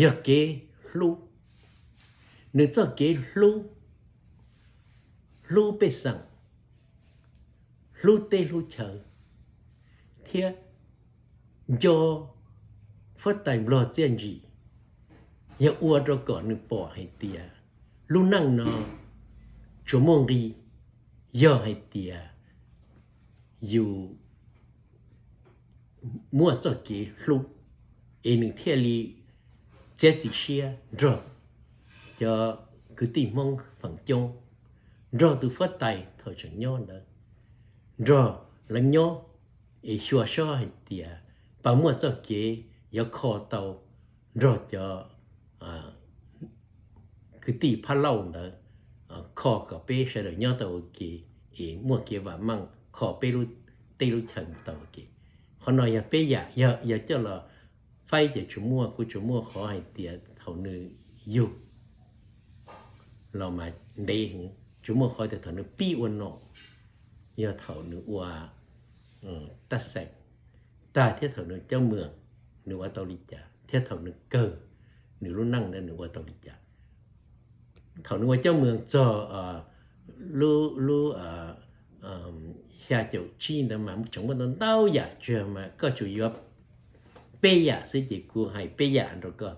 yog kev hlub, nws txoj kev hlub, hlub pej xeem, hlub teb hlub chaw, thiab nco huab tais Nplog txiaj ntsim, yog ua rau kom nws pom hais tias lub neej no tsuas muaj nqi yog hais tias yus muaj txoj kev hlub, es nws thiaj li txiav txim siab nrog cov kwv tij Hmoob feem coob, nrog tus huab tais thaum tseem nyob ntawd, nrog lawv nyob, es xyuas saib hais tias puas muaj txoj kev yuav kho tau nrog cov kwv tij Phab Lauj ntawd, kho kom peb sawv daws nyob tau ua ke, es muaj kev vam meej kho peb lub teb lub chaw tau ua ke. Qhov no yog peb yam, yog coj los faib ces tsuas muaj, kuv tsuas muaj qhov hais tias thaum nws yug los mas ntev, tsuas muaj qhov tias thaum nws pib ua nom, yog thaum nws ua tab xeem tag thiab thaum nws cob mws nws ua tau li cas, thiab thaum nws kawg nws lub neej ntawd nws ua tau li cas. Thaum nws ua cob mws txog lub, lub xya caum tsib ntawd mas tseem muaj ntau ntau yam, tsuas mas koj tsuas yuav peb yam xwb ces kuv hais peb yam rau koj.